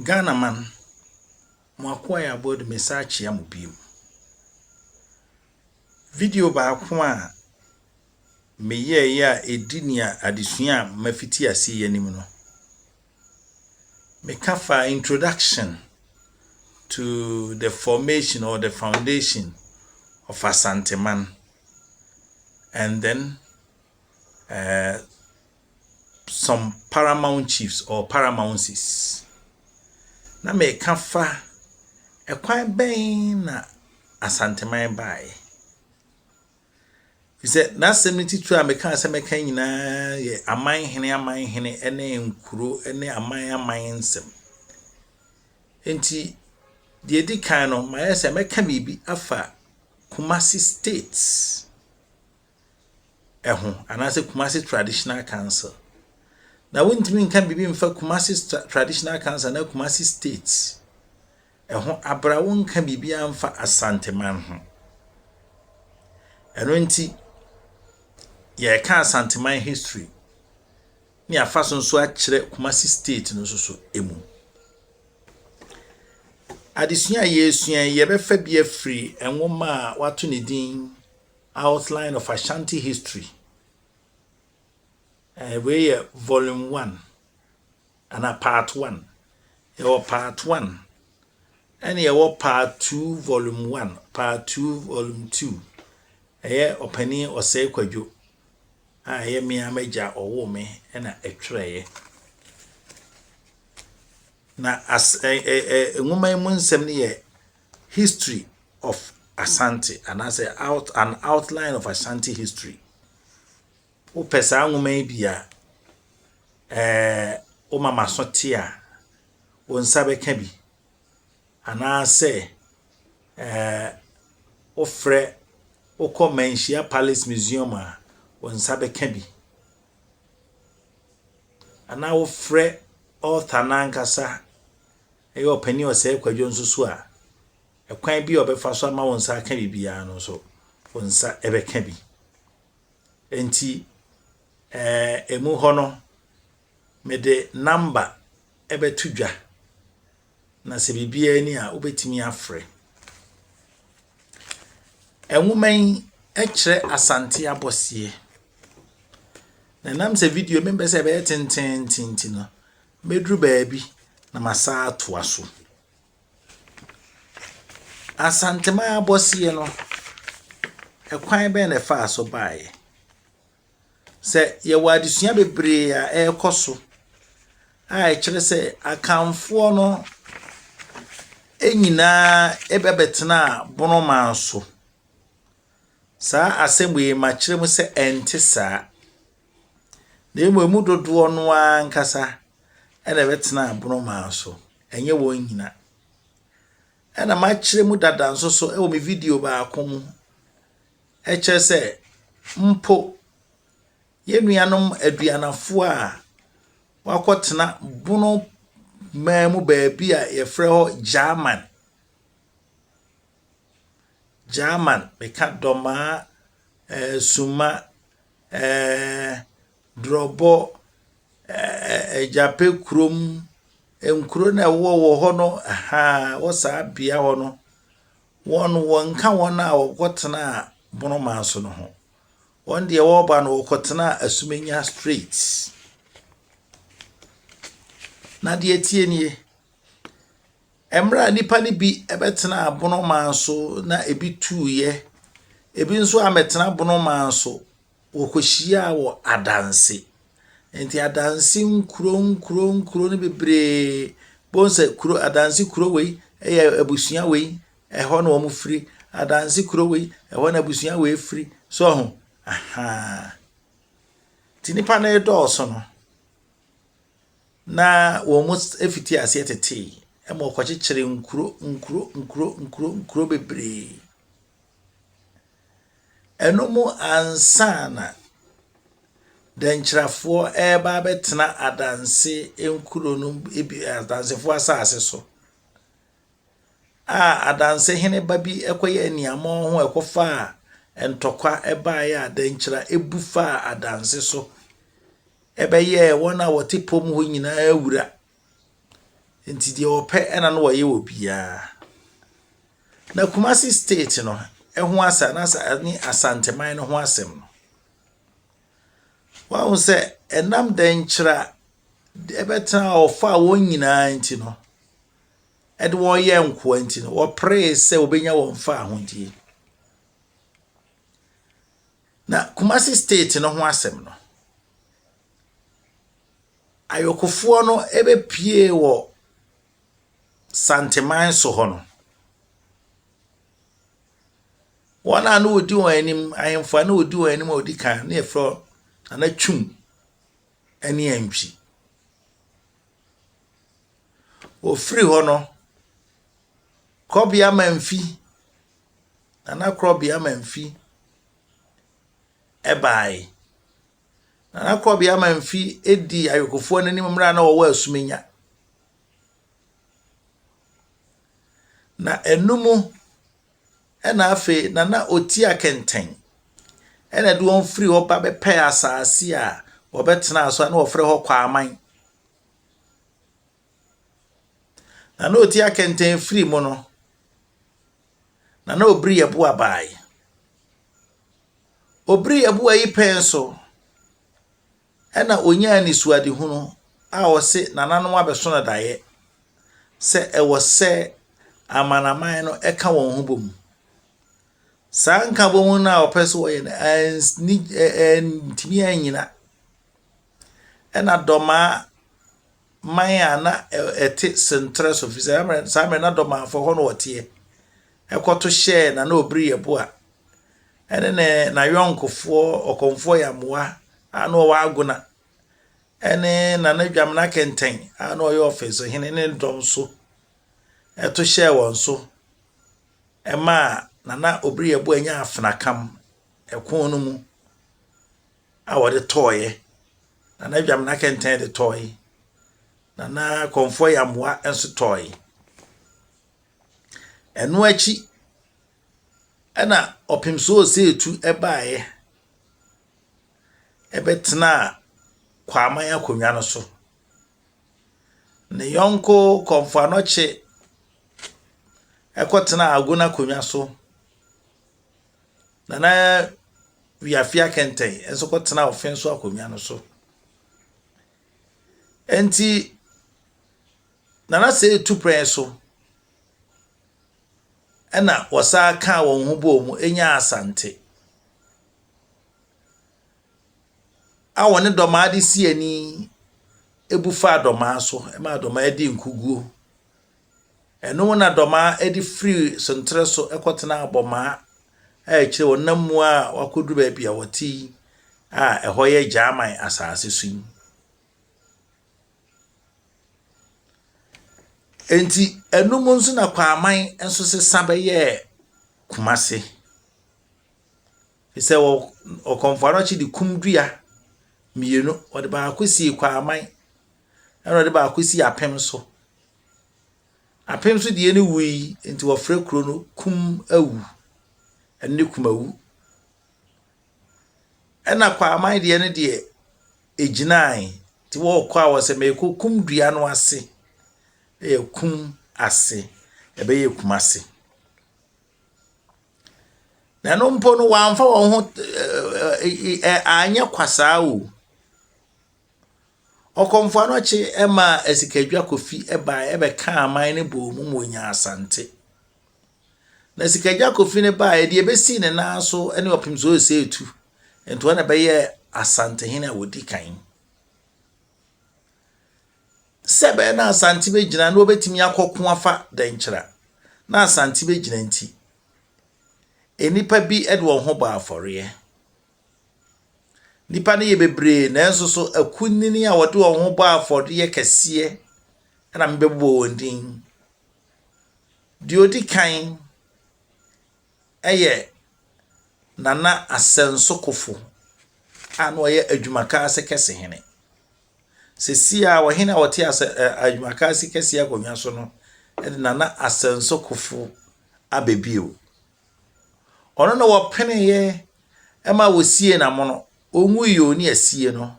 Ghana man, mo akoa yɛ aboa du mesan akyea mo bio. Video baako a meyɛeɛ a ɛdi nea adesua a mafiti ase yi anim no, meka fa introduction to the formation or the foundation of Asanteman and then some paramount chiefs or paramountcies. Na meka fa ɛkwan bɛn na Asanteman baeɛ. Fi sɛ n'asɛm no titire a mekaa sɛ mɛka nyinaa yɛ amanhene amanhene ne nkuro ne aman aman nsɛm. Nti deɛ ɛdi kan no, mayɛ sɛ mɛka biribi afa Kumasi State ɛho anaasɛ Kumasi Traditional Council. Na wontumi nka biribi mfa Kumasi Traditional Council na Kumasi State ɛho abra wonka biribiara mfa Asanteman ho. Ɛno nti yɛreka Asanteman history ne afa so nso akyerɛ Kumasi State no nso so mu. Adesua a yɛresua yi, yɛbɛfa bi afiri nwoma a wɔato ne din Outline of Ashanti History. Wei yɛ volume 1 anaa part 1. Yɛwɔ part 1 ɛne yɛwɔ part 2 volume 1, part 2 volume 2. Ɛyɛ Ɔpanin Osei Kwadwo a ɛyɛ me ara m'agya ɔwoo me ɛna ɛtwerɛeɛ. Na as ɛ ɛ nwoma yi mu nsɛm no yɛ History of Asante anaasɛ out an outline of Ashanti history. Wopɛ saa nwoma yi bi a, woma m'aso te a, wo nsa bɛka bi. Anaasɛ wofrɛ wokɔ Manhyia Palace Museum a, wo nsa bɛka bi. Anaa wofrɛ author n'ankasa, ɛyɛ Ɔpanin Osei Kwadwo nso so a, ɛkwan bi a ɔbɛfa so ama wo nsa aka biribiara no nso, wo nsa bɛka bi. Nti emu hɔ no, mede number bɛto dwa. Na sɛ biribiara ni a, wobɛtumi afrɛ. Nwoma yi kyerɛ Asante abɔseɛ. Na ɛnam sɛ video mempɛ sɛ ɛbɛyɛ tententen nti no, mɛduru baabi na masan atoa so. Asanteman abɔseɛ no, ɛkwan bɛn na ɛfaa so baeɛ? Sɛ yɛwɔ adesua bebree a ɛrekɔ so a ɛkyerɛ sɛ Akanfoɔ no nyinaa bɛbɛtenaa Bonoman so. Saa asɛm wei makyerɛ mu sɛ ɛnte saa. Na mmom emu dodoɔ no ara ankasa ɛna ɛbɛtenaa Bonoman so, ɛnyɛ wɔn nyinaa. Ɛna makyerɛ mu dada nso so wɔ me video baako mu, ɛkyerɛ sɛ mpo yɛn nuanom aduanafoɔ a wɔakɔtena Bono man mu baabi a yɛfrɛ hɔ German. German, meka Dɔmaa, Suma, Drɔbɔ, Agyape kurom, nkuro no a ɛwɔ wɔ hɔ no, ahaa, wɔ saa bea hɔ no, wɔn wɔnka wɔn a wɔkɔtenaa Bonoman so no ho. Wɔn deɛ wɔreba no, wɔkɔtenaa Asumenya straight. Na deɛ tie nie, mmerɛ a nnipa no bi bɛtenaa Bonoman so na ebi tuiɛ, ebi nso amɛtena Bonoman so, wɔkɔhyiaa wɔ Adanse. Nti Adanse nkuro nkuro nkuro no bebree, bohu sɛ kuro Adanse kuro wei yɛ abusua wei, ɛhɔ na wɔn firi. Adanse kuro wei, ɛhɔ na abusua wei firi. So ho, ahaa. Nti nnipa no redɔɔso no, na wɔn mu fiti aseɛ tetee ma wɔkɔkyekyere nkuro nkuro nkuro nkuro nkuro bebree. Ɛno mu ansa na dɛnkyerɛfoɔ reba abɛtena Adanse nkuro no bi Adansefoɔ asase so a Adansehene ba bi kɔyɛɛ aniammɔho a ɛkɔfaa ntɔkwa baeɛ a dɛnkyerɛ ebu faa Adanse so ɛbɛyɛɛ wɔn a wɔte pɔm hɔ nyinaa wura. Nti deɛ wɔpɛ na na wɔyɛ wɔ biara. Na Kumasi state no ho asɛm anaasɛ ɛne Asanteman no ho asɛm no, wahu sɛ ɛnam dɛnkyerɛ a ɛbɛtena a wɔfaa wɔn nyinaa nti no, ɛde wɔn yɛɛ nkoa nti no, wɔperee sɛ wɔbɛnya wɔn faahodie. Na Kumasi state no ho asɛm no, Ayokofoɔ no bɛpuee wɔ Santeman so hɔ no, wɔn a na wɔdi wɔn anim, ahemfo a na wɔdi wɔn anim a wɔdi kan no yɛfrɛ wɔn Nana Twum ne Antwi. Wɔfiri hɔ no, Krɔbea Mamfi, Nana Krɔbea Mamfi baeɛ. Nana Krɔbea Mamfi dii ayokofoɔ no anim mmerɛ a na wɔwɔ Asumenya. Na ɛno mu ɛna afei Nana Otia Kɛntɛn ɛna ɛde wɔn firi hɔ ba bɛpɛɛ asase a wɔbɛtenaa so a na wɔfrɛ hɔ Kwaman. Nana Otia Kɛntɛn firi mu no, Nana Obiri Yeboah baeɛ. Obiri Yeboah yi pɛn so na ɔnyaa anisoadehunu a ɔse nananom abɛso no daeɛ sɛ ɛwɔ sɛ amanaman no ka wɔn ho bom. Saa nkabom no a ɔpɛ sɛ ɔyɛ no anni antumi annyina. Ɛna Dɔmaa man a na ɛte Senterɛ so firi sɛ saa mmerɛ na Dɔmafoɔ hɔ na wɔteɛ ɛkɔto hyɛɛ Nana Obiri Yeboah ɛne ne n'ayɔnkofoɔ Ɔkɔmfoɔ Yamoa a na ɔwɔ Agona ɛne Nana Dwamena Kɛntɛn a na ɔyɛ Ɔfesohene ne ne dɔm so ɛto hyɛɛ wɔn so ɛmaa Nana Obiri Yeboah nyaa afenakam ɛko no mu a wɔde tɔeɛ. Nana Dwamena Kɛntɛn de tɔe. Nana Kɔmfoɔ Yamoa nso tɔe. Ɛno akyi ɛna Ɔpemsoɔ Oseetu baeɛ bɛtenaa Kwaman akonnwa no so. Ne yɔnko Kɔmfo Anɔkye kɔtenaa Agona akonnwa so. Nana Wiafe Akɛntɛn nso kɔtenaa Ɔfenso akonnwa no so. Enti Nana Seetu pɛn so ɛna wɔsan kaa wɔn ho bɔɔ mu nyaa Asante a wɔne Dɔmaa de si ani bu faa Dɔmaa so ma Dɔmaa dii nkuguo. Ɛno na Dɔmaa de firii Sonterɛ so kɔtenaa Abɔmaa a akyire wɔnam mu a wɔakɔduru baabi a wɔte yi a ɛhɔ yɛ Gyaman asase so yi. Enti ɛno mu nso na Kwaman nso sesa bɛyɛɛ Kumase. Efisɛ wɔ Ɔkɔmfo Anɔkye de kum dua mmienu, ɔde baako sii Kwaman ɛna ɔde baako sii Apem so. Apem so deɛ no wui nti wɔfrɛ kuro no Kum Awu. Ɛno ne Kumawu. Ɛna Kwaman deɛ no deɛ ɛgyinae. Nti wɔrekɔ a wɔsɛ merekɔ kum dua no ase. Ɛyɛ kum ase. Ɛbɛyɛ Kumase. Na ɛno mpo no wɔamfa wɔn ho anyɛ kwa saa o. Ɔkɔmfo Anɔkye maa Asikadwa Kofi baeɛ bɛkaa aman no bɔɔ mu ma wɔnyaa Asante. Na Sikagya Kofi no baeɛ, deɛ ɛbɛsii ne nan so ne ɔpem so ɔsɛ etu. Nti ɔna bɛyɛɛ Asantehene a wɔdi kan. Sɛ ɛbɛyɛ na Asante bɛgyina na wɔbɛtumi akɔko afa Dɛnkyira, na Asante bɛgyina nti, nnipa bi de wɔn ho bɔɔ afɔreɛ. Nnipa no yɛ bebree nanso so akunini a wɔde wɔn ho bɔɔ afɔreɛ kɛseɛ na mebɛbobɔ wɔn din. Deɛ ɔdi kan yɛ Nana Asɛnso Kofo a na ɔyɛ Adwumakaase kɛsehene. Seesei ara ɔhene a ɔte asɛ ɛ Adwumakaase kɛseɛ akonnwa so no de Nana Asɛnso Kofo aba bio. Ɔno na wɔpeneeɛ ma wɔsiee no amono. Ɔwuiɛ o ne yɛasie no,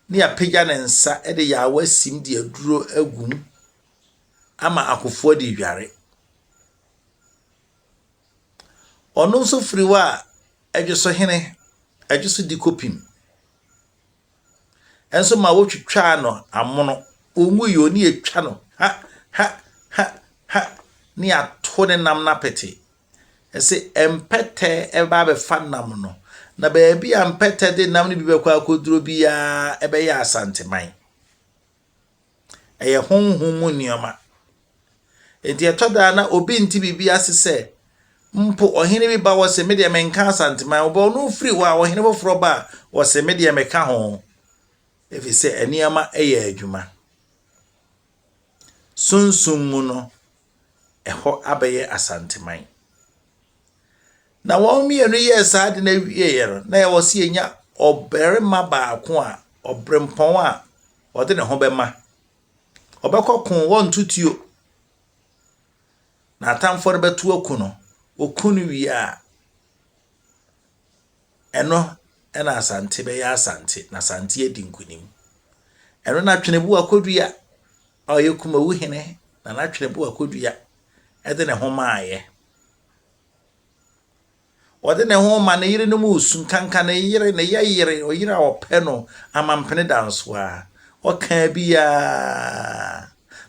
ne yɛapagya ne nsa de yaawa asim de aduro agu mu. ama akofoɔ de dware. Ɔno nso firi hɔ a, Ɛdwosohene, Ɛdwoso di kɔpim. Nso ma wotwitwaa no amono. Ɔnwuiɛ o, ne yɛtwa no ha ha ha ha ne yɛato ne nam no apete. Ɛse mpɛtɛ ɛba abɛfa nam no, na baabi a mpɛtɛ de nam no bi bɛkɔ akɔduro biara ɛbɛyɛ Asanteman. Ɛyɛ honhom mu nneɛma. Enti ɛtɔ da a na obi nte biribi ase sɛ mpo ɔhene bi ba wɔse me deɛ menka Asanteman ho, bɛ ɔno firi hɔ a ɔhene foforɔ ba a wɔse me deɛ meka ho. Ɛfiri sɛ nneɛma yɛ adwuma. Sunsum mu no, ɛhɔ abɛyɛ Asanteman. Na wɔn mmienu yɛɛ saa de no awieeɛ no, na ɛwɔ sɛ yɛnya ɔbarima baako a ɔberempɔn a ɔde ne ho bɛma. Ɔbɛkɔ ko, wɔnto tuo. Na atamfoɔ no bɛto aku no. Wɔku no wie a, ɛno na Asante bɛyɛ Asante, na Asante adi nkonim. Ɛno na Twenebu Akodua a ɔyɛ Kumawu hene, Nana Twenebu Akodua de ne ho maaeɛ. Ɔde ne ho ma ne yerenom resu nkanka ne yere, ne yɛ yere, ɔyere a ɔpɛ no amampene da nso a, ɔkaa biara.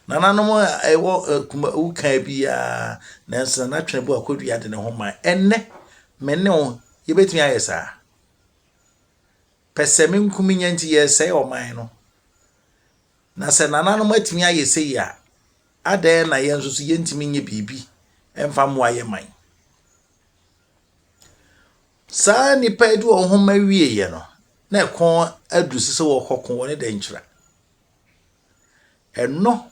Nananom a ɛwɔ Kumawu kaa biara, nanso Nana Twenebu Akodua de ne ho ma. Ɛnnɛ, me ne wo, yɛbɛtumi ayɛ saa? Pɛsɛmenkominya nti yɛresɛe ɔman no. Na sɛ nananom atumi ayɛ sei a, adɛn na yɛn nso so yɛntumi nyɛ biribi mfa mmoa yɛn man? Saa nnipa yi de wɔn ho ma wieeɛ no, na ɛko aduru so sɛ wɔkɔko wɔne dɛnkyira. Ɛno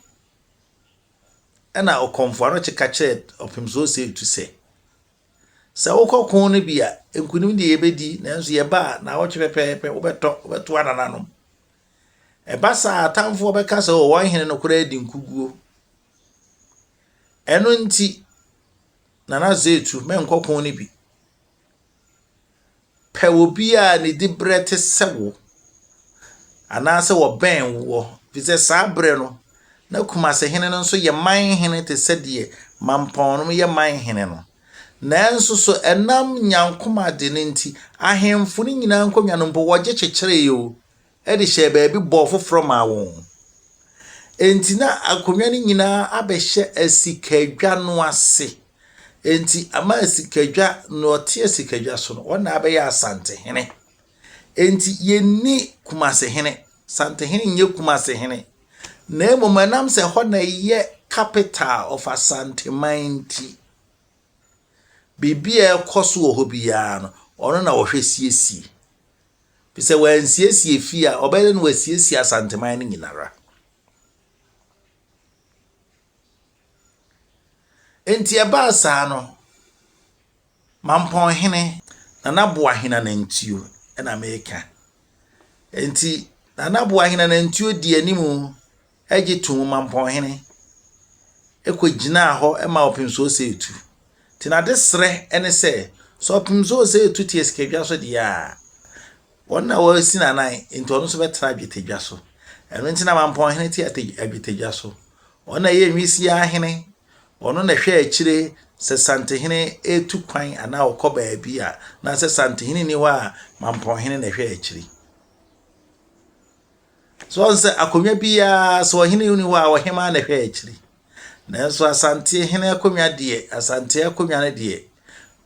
ɛna ɔkɔmfo anokye ka kyerɛɛ ɔpemsoɔ Osei-Tutu sɛ, sɛ wokɔ ko no bi a, nkunim deɛ yɛbɛdi, nanso yɛba a, naawɔtwe pɛpɛɛpɛ wobɛtɔ, wobɛto anananom. Ɛba saa a, atamfoɔ bɛka sɛ, oh, wɔn hene no koraa adi nkuguo. Ɛno nti, Nana Zetu, mɛnkɔ ko no bi. Pɛ obi a ne diberɛ te sɛ wo, anaasɛ wɔbɛn woɔ, ɛfiri sɛ saa berɛ no, na Kumase hene no nso yɛ man hene te sɛ deɛ Mampɔn no yɛ man hene no. Nanso so ɛnam Nyankomade no nti, ahemfo no nyinaa nkonnwa no mpo wɔgye kyekyeree o, de hyɛɛ baabi bɔɔ foforɔ maa wɔn. Enti na akonnwa no nyinaa abɛhyɛ asikadwa no ase. Enti ama asikadwa, nea ɔte asikadwa so no, ɔno na abɛyɛ Asantehene. Enti yɛnni Kumasehene. Santehene nyɛ Kumasehene. Na mmom ɛnam sɛ ɛhɔ na ɛyɛ capital of Asanteman nti, biribi a ɛkɔ so wɔ hɔ biara no, ɔno na ɔhwɛ siesie. Fi sɛ wansiesie fie a, ɔbɛyɛ dɛ na wasiesie Asanteman no nyinara. Enti ɛbaa saa no, Mampɔnhene Nana Boahene Anantuo na meka. Enti Nana Boahene Anantuo di anim gye toom Mampɔnhene kɔgyinaa hɔ ma Ɔpemsoɔ Osei-Tutu. Nti n'adesrɛ ne sɛ, sɛ Ɔpemsoɔ Osei-Tutu te asikadwa so deɛ a, wɔn na wɔasi n'anan, nti ɔno nso bɛtena adwetɛdwa so. Ɛno nti na Mampɔnhene te adwetɛdwa so. Ɔno na ɛyɛ nwisiaa hene, ɔno na ɛhwɛ akyire sɛ Santehene retu kwan anaa ɔkɔ baabi a, na sɛ Santehene nni hɔ a, Mampɔnhene na ɛhwɛ akyiri. So ɔn sɛ akonnwa biara sɛ ɔhene nni hɔ a ɔhemaa na ɛhwɛ akyiri. Nanso Asante hene akonnwa deɛ, Asante akonnwa no deɛ,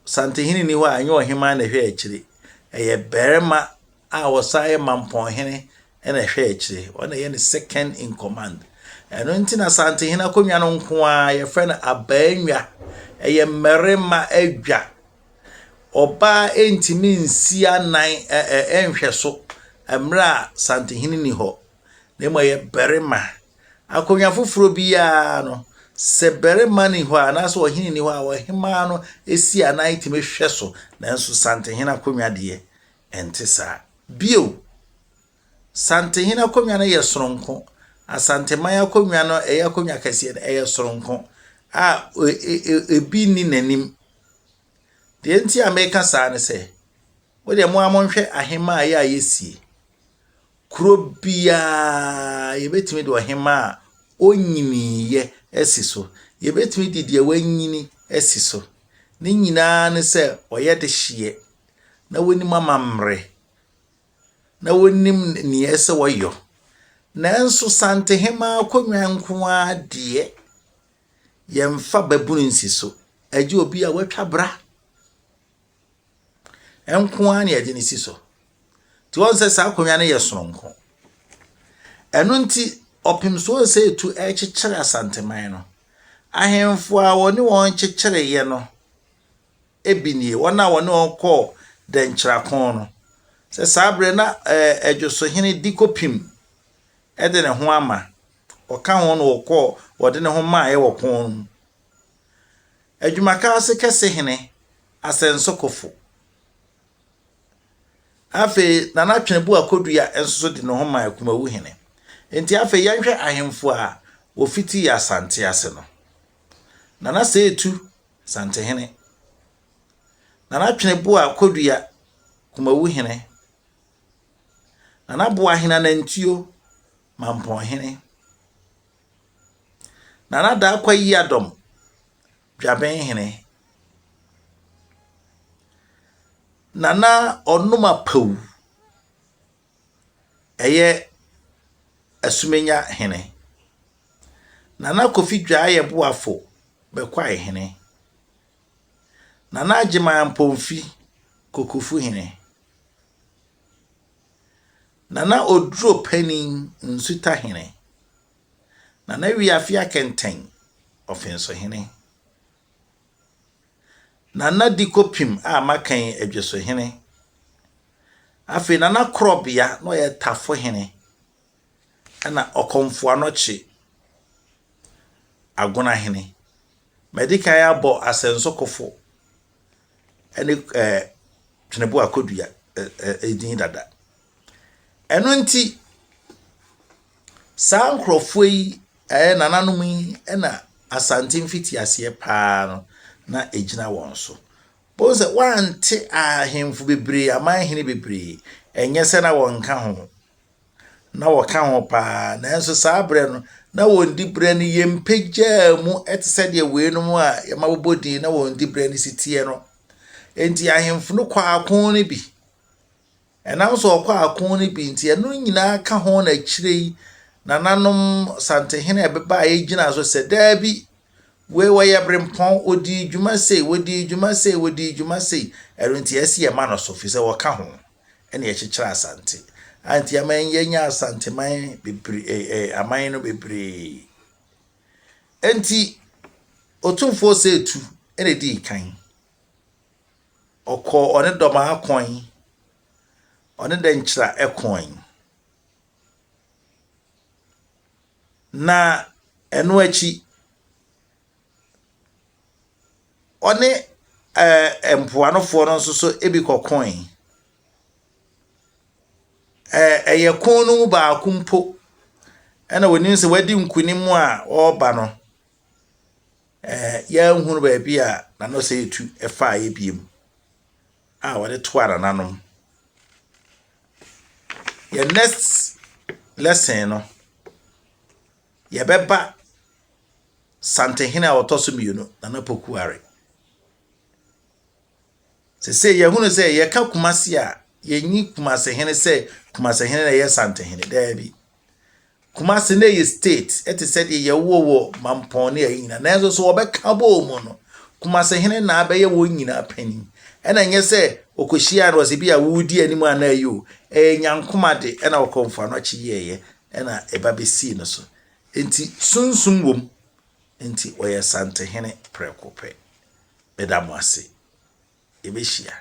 Santehene nni hɔ a ɛnyɛ ɔhemaa na ɛhwɛ akyiri. Ɛyɛ barima a ɔsan yɛ mampɔnhene na ɛhwɛ akyire. Ɔno na ɛyɛ ne second in command. Ɛno nti na Asantehene akonnwa no nko ara yɛfrɛ no abaanwa. Ɛyɛ mmarima adwa. Ɔbaa ntumi nsi anan ɛ ɛ nhwɛ so mmerɛ a Santehene nni hɔ, na mmom ɛyɛ barima. Akonnwa foforɔ biara no, sɛ barima nni hɔ a anaasɛ ɔhene nni hɔ a, ɔhemaa no si anan tumi hwɛ so, nanso Santehene akonnwa deɛ, ɛnte saa. Bio, Santehene akonnwa no yɛ soronko. Asanteman akonnwa no, ɛyɛ akonnwa kɛseɛ no, ɛyɛ soronko a ebi nni n'anim. Deɛ nti a meka saa ne sɛ, mo deɛ mo ara monhwɛ ahemmaa a ɛyɛ a yɛsie. Kuro biara yɛbɛtumi de ɔhemmaa a ɔnyiniiɛ asi so. Yɛbɛtumi de deɛ wanyini asi so. Ne nyinaa ne sɛ ɔyɛ dehyeɛ na wɔnim amammerɛ na wɔnim nea ɛsɛ wɔyɔ. Nanso Santehemaa akonnwa nko ara deɛ, yɛmfa babunu nsi so. Ɛgye obi a watwa bra nko ara na yɛde no si so. Nti wɔn sɛ saa akonnwa no yɛ soronko. Ɛno nti ɔpem so sɛ etu rekyekyere Asanteman no, ahemfo a wɔne wɔn kyekyereeɛ no bi nie, wɔn a wɔne wɔn kɔɔ dɛnkyerɛko no. Sɛ saa berɛ na ɛɛ Adwosohene di kɔpim de ne ho ama. Ɔka ho na wɔkɔɔ wɔde ne ho maeɛ wɔ ko no mu. Adwumakaase kɛse hene, Asɛnsokofo. Afei Nana Twenebu Akodua nso so de ne ho maa Kumawu hene. Enti afei yɛnhwɛ ahemfo a wɔfitii Asante ase no. Nana Seetu, Asantehene. Nana Twenebu Akodua, Kumawu hene. Nana Boahene Anantuo, Mampɔnhene. Nana Daakwa Yiadom, Dwabenhene. Nana Ɔnom Apawu, ɛyɛ Asumenya hene. Nana Kofi Dwaayɛ Boafo, Bɛkwae hene. Nana Agyeman Ampomfi, Kokofu hene. Nana Oduro Panin, Nsuta hene. Nana Wiafe Akɛntɛn, Ɔfensohene. Nana Dikopim a maka yi, Adwesohene. Afei Nana Korɔbea na ɔyɛ Tafohene, ɛna Ɔkɔmfo Anɔkye, Agonahene. Madi kan abɔ Asɛnsokofo ne ɛɛ Tweneboa Akodua din dada. Ɛno nti, saa nkurɔfoɔ yi, ɛyɛ nananom yi na Asante mfitiaseɛ pa ara no, na ɛgyina wɔn so. Bohu sɛ woante ahemfo bebree, amanhene bebree, ɛnyɛ sɛ na wɔnka ho. Na wɔka ho paa, nanso saa berɛ no, na wɔn diberɛ no yɛmpagyaa mu te sɛ deɛ weinom a yɛma bobɔ din na wɔn diberɛ no si teɛ no. Enti ahemfo no kɔ ako no bi. Ɛnam sɛ ɔkɔ ako no bi nti, ɛno nyinaa ka ho na akyire yi nananom Santehene a ɛbɛbaeɛ gyinaa so sɛ, daabi, wei wɔyɛ berempɔn, ɔdii dwuma sei, wɔdii dwuma sei, wɔdii dwuma sei, ɛno nti ɛsɛ yɛma no so, firi sɛ wɔka ho ɛna yɛkyekyere Asante. A nti ama yɛnya Asanteman bebree, eh, eh, aman no bebree. Enti Otumfoɔ Seetu ɛna ɛdii kan. Ɔkɔɔ ɔne Dɔmaa kɔe, ɔne Dɛnkyira kɔe. Na ɛno akyi, ɔne ɛɛ mpoanofoɔ no nso so bi kɔkoe. Ɛɛ ɛyɛ ko no mu baako mpo na wɔnim sɛ wɔadi nkonim a wɔreba no. Ɛɛ yɛanhunu baabi a Nana Osei tu faeɛ bio a wɔde toaa nananom. Yɛn next lesson no, yɛbɛba Santehene a ɔtɔ so mmienu, Nana Pokuare. Sesei yɛhunu sɛ yɛka Kumasi a, yɛnyi Kumasehene sɛ Kumasehene na ɛyɛ Santehene. Daabi. Kumasi na ɛyɛ state ɛte sɛ deɛ yɛwɔ wɔ Mampɔn ne ayi nyinaa. Nanso so wɔbɛka bɔɔ mu no, Kumasehene na abɛyɛ wɔn nyinaa panin. Ɛna ɛnyɛ sɛ ɔkɔhyia no ɔsɛ bi a wodi anim anaa ayi o. Ɛyɛ Nyankoma de ɛna Ɔkɔmfo Anɔkye yɛɛyɛ ɛna ɛba bɛsii no so. Enti sunsum wom. Enti ɔyɛ Santehene prɛko pɛ. Meda mo ase. Yɛbɛhyia.